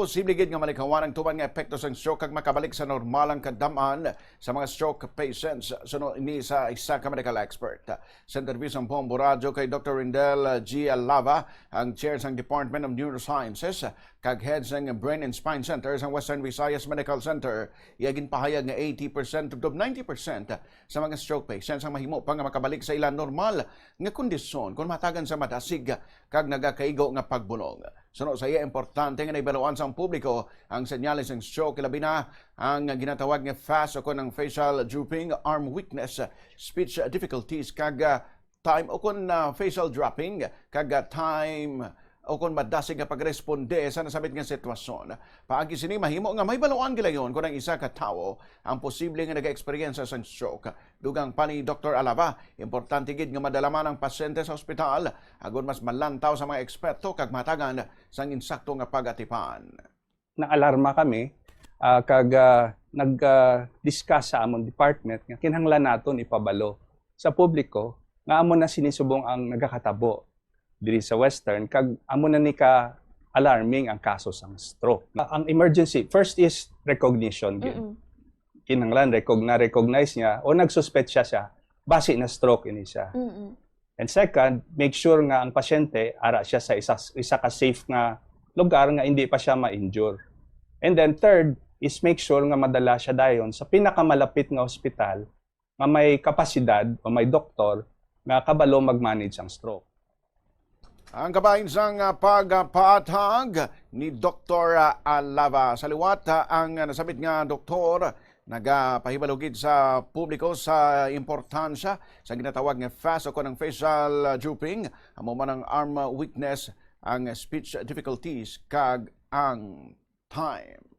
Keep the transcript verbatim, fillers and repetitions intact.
Posible gid nga malikhawan ang tuman nga epekto sang stroke kag makabalik sa normal ang kadam-an sa mga stroke patients, suno ini sa isa ka medical expert. Sa interview sang Bombo Radyo kay Doktor Rindel G. Alava, ang chair sang Department of Neurosciences kag head sang Brain and Spine Center sang Western Visayas Medical Center, iya ginpahayag nga eighty percent tubtob ninety percent sa mga stroke patients ang mahimo pa nga makabalik sa ila normal nga kondisyon kon mahatagan sa madasig kag nagakaigo nga pagbulong. Suno sa iya, importante nga naibaluan sang publiko ang senyales sang stroke, labi na ang ginatawag nga FAST o kon ang facial drooping, arm weakness, speech difficulties, kag, ah, time o kon, ah, facial dropping, kag, ah, time o kon madasig nga pagresponde sa nasabit nga sitwasyon. Paagi sini, mahimo nga mahibaluan gilayon kon ang isa ka tawo ang posible nga nag-eksperyensya sang stroke. Dugang pa ni Doktor Alava, importante gid nga madala man ang pasyente sa ospital agod mas malantaw sa mga eksperto kag mahatagan sang insakto nga pag-atipan. Naalarma kami, ah, kag, ah, nag, ah, discuss sa amon department nga kinahanglan naton ipabalo sa publiko nga amo na sini subong ang nagakatabo diri sa Western, kag amo na ni ka alarming ang kaso sang stroke. Ang emergency, first is recognition gid. Mm-mm. Kinahanglan recog-, na-recognize niya o nagsuspetsa siya, basi na stroke ini siya. Mm-mm. And second, make sure nga ang pasyente ara siya sa isa, isa ka safe nga lugar nga hindi pa siya ma-injure. And then third is make sure nga madala siya dayon sa pinakamalapit nga ospital nga may kapasidad o may doktor nga kabalo mag-manage ang stroke. Ang kabahin sang, ah, pagpaathag ni Doktor Alava. Sa liwat, ah, ang, ah, nasabit nga doktor nagapahibalo gid sa publiko sa importansya sa ginatawag nga FAST o kon ang facial, ah, drooping, amo man ang arm weakness, ang speech difficulties, kag ang time.